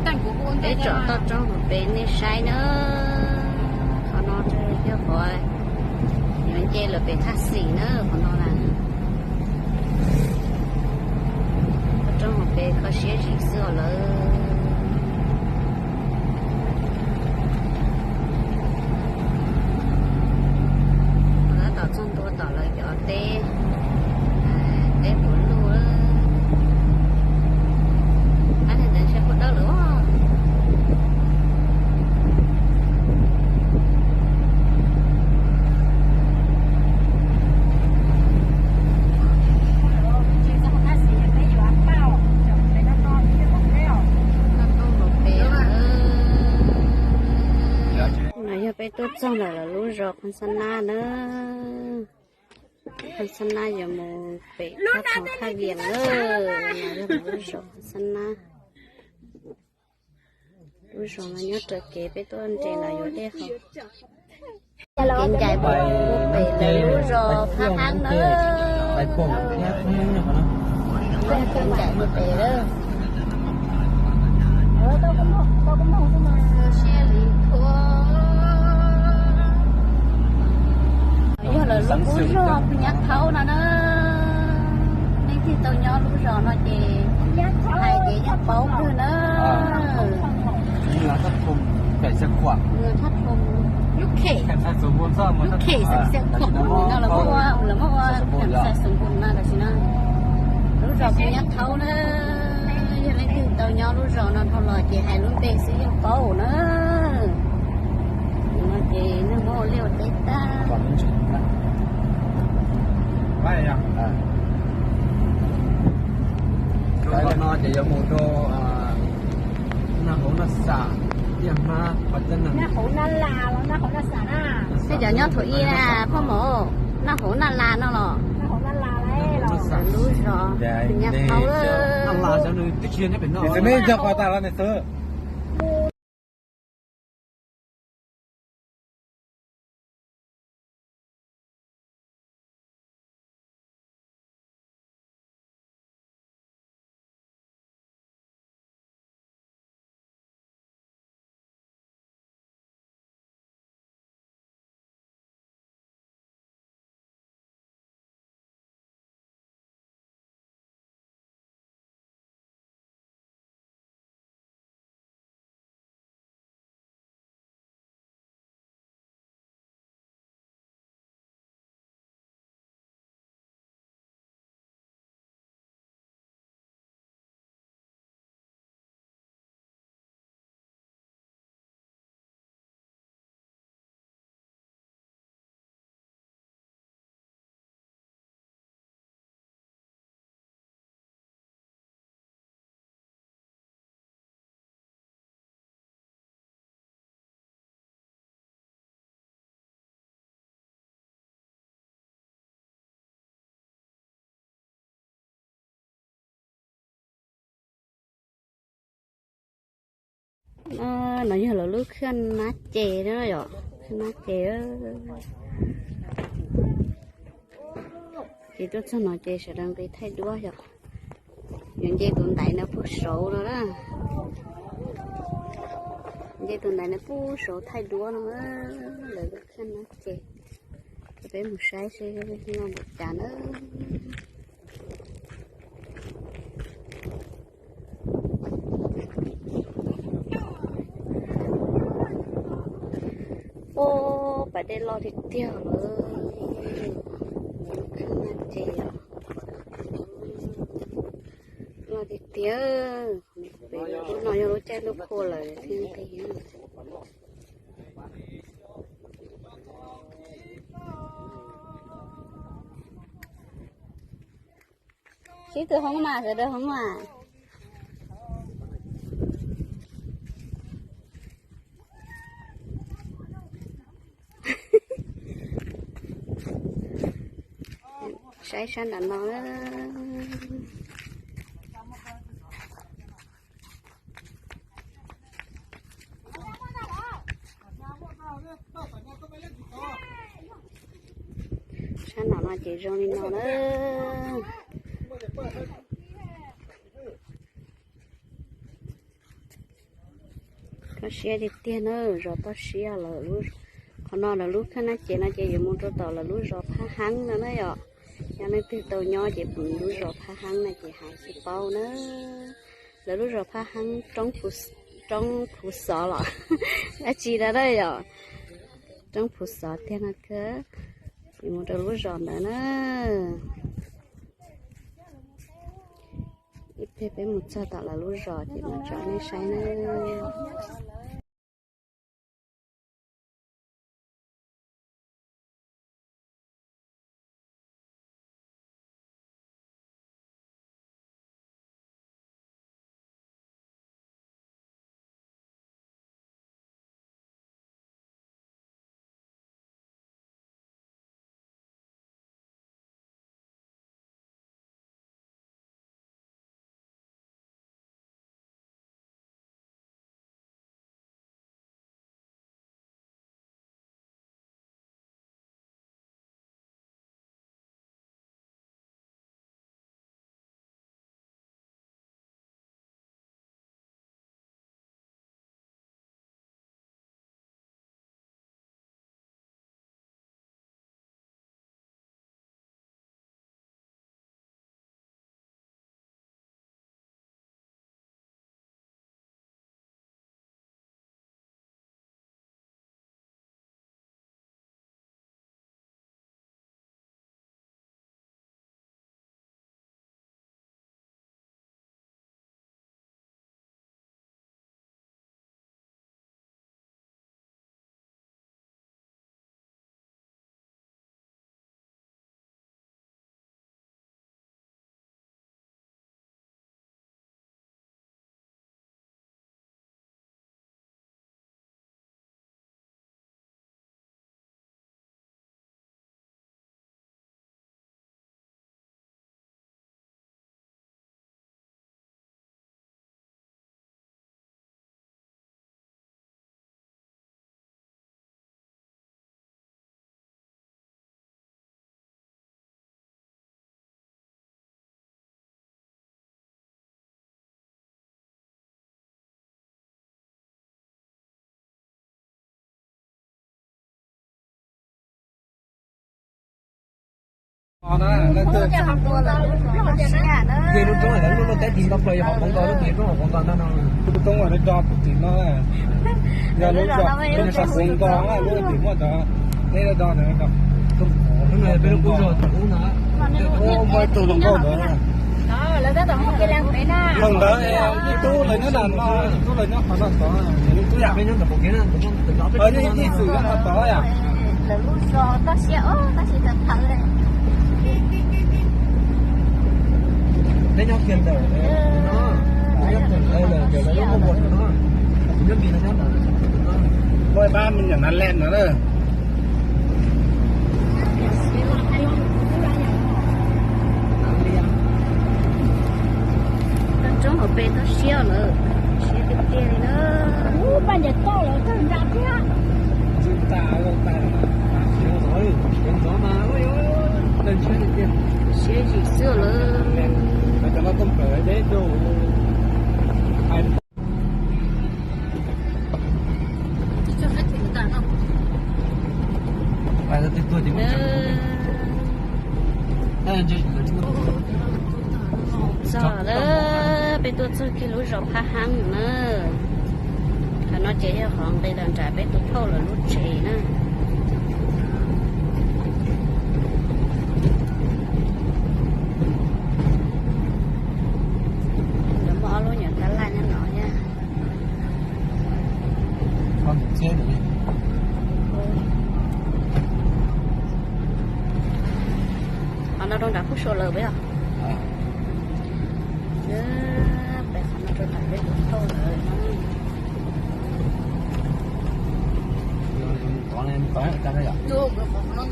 Peb tsom toj roob hauv pes nej saib na. Qhov no yog qhov yuav nce lawm pem thaj xim na, qhov no na. Toj roob hauv pes kho siab zim xwb os lawm. Tab tom txog ntua tom lawv cov teb, teb puav luj. Ab, ntawd ntshe puav dawb lawm. No yog peb tuaj txog ntawm lawv lub zos Qhov Xab Nab na. Qhov Xab Nab yuav mus pem thaj Vias na. No yog lawv lub zos Qhov Xab Nab. Lub zos no nyob raws kev peb tuaj nres no yuav dej hauv. Kev ncaim mus pem lawv lub zos Phab Hab na. Kev ncaim mus pem lawm. Siab li thua. Yog lawv lub zos Phab Nyab Thaub no na. Leej twg tau nyob lub zos no ces hais tias yeej paub kawg na. Lub khem, lub khem xeem Xeev Khuam no los muaj ua, lawv muaj ua khem xeem Xeev Khuam no tam sim no. Lub zos Phab Nyab Thaub na. Yog leej twg tau nyob lub zos no dhau los ces hais lub npe xwb yeej paub na. No ces nej muab ua liaj ua teb tag. Lub no ces yuav mus rau Naj Hauv Naj Xam, Tiaj Hmab, Pov Txab Nees. Tej cov nyob Thaum Ib na, Phaj Mom, Naj Hauv Naj Las no los. Lub zos Phab Nyab Thaub. No yog lawv lub khaj nab ces na yom, khaj nab ces. Ces tuaj txog no ces sawv daws nqis thaij duab yom. Yuav nce tus ntaiv no puag saud no na. Nce tus ntaiv no puag saud thaij duab no, lawv lub khaj nab ces. Ces peb mus saib seb loj npaum cas na. Ua, pas dej loj tiag tiag lawm. Khaj nab ces loj tiag tiag. Lub no yog lub caij lub qhua lawm thiab. Sib tw hoob mas, sawv daws hoob mas. Saib sab nram no. Sab nram no ces zoo li no na. Toj siab tiag tiag na, zos toj siab lawm. Qhov no lawv lub khab nab ces no ces yuav mus rau tom lawv lub zos Phab Heeb no na yom. Yog leej twg tau nyob ces lub zos Phab Heeb no ces hais xwb paub na. Lawv lub zos Phab Heeb, roob Phuv Xov los dab tsi no na yom. Roob Phuv Xov tiag no kawg. Ces mus rau lub zos ntawd na. Ib pliag peb mus txog tom lawv lub zos ces mam tso nej saib na. Tej lub roob lawv lub lub teb tim nto plaws yog hauv Pov Nkos lub tim roob hauv Pov Nkos ntag no. Lub roob uas lawv do tim no, yog lub zos Pov Nkos lub tim muaj cov teb do. Lub no yog peb lub qub zog tim ub no. Muaj ib tug hluas nkauj ntawd. Hluas ntawd ib tug lawv nyob nram no, ib tug lawv nyob qhov no tod, ib tug yam peb nyob ntawm qhov kev na, ib txwm nyob qhov tod yom. Lawv lub zos toj siab tab sis tawv tawv li. Peb nyob kiag ntawm no, peb nyob kiag ntawm lawv lub npoo no, kuv nyob nti no nyob ntawm no. Muaj ib pab me nyuam Nas Lej no na. Toj roob hauv pes toj siab lawm, siab tiag tiag li na. Ub, paj ncaws toj lawm tawg nra thiab. Siab yim xwb lawm. Txog lawm, peb tuaj txog kiag lub zos Phab Heeb na. Qhov no ces yog qhov nqis los nram peb tus phauj lawv lub tsev na. Lawv muaj ob lub nyuam tab laj nyob no thiab. Qhov no rau nram Phuj Sua lawm puas yog? Peb qhov no rau nram peb tus phauj lawv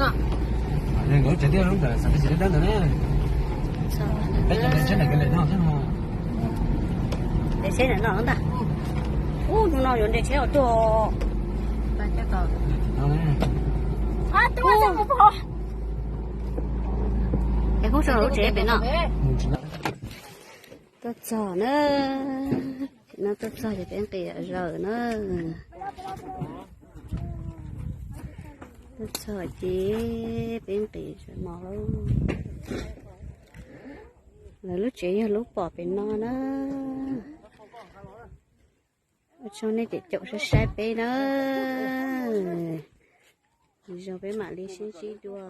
no. Nkawd tsev tiaj lub ntawd xav peb tsis dab ntawd ne. Peb cov nqi tsheb ntawm kev lem no thiab no. Nqi tsheb ntawm no ntag. Ub, hnub no yuav nqi tsheb os tuaj. Es Phuj Sua lub tsev pem no. Tuaj txog na. No tuaj txog ces peb nqis zaws na. Tuaj txog ces peb nqis zaws mov lauj. Lawv lub tsev yog lub pom pem no na. Ua tsaug nej caum saib saib peb na. Lwm zaug peb mam li sib ntsib dua.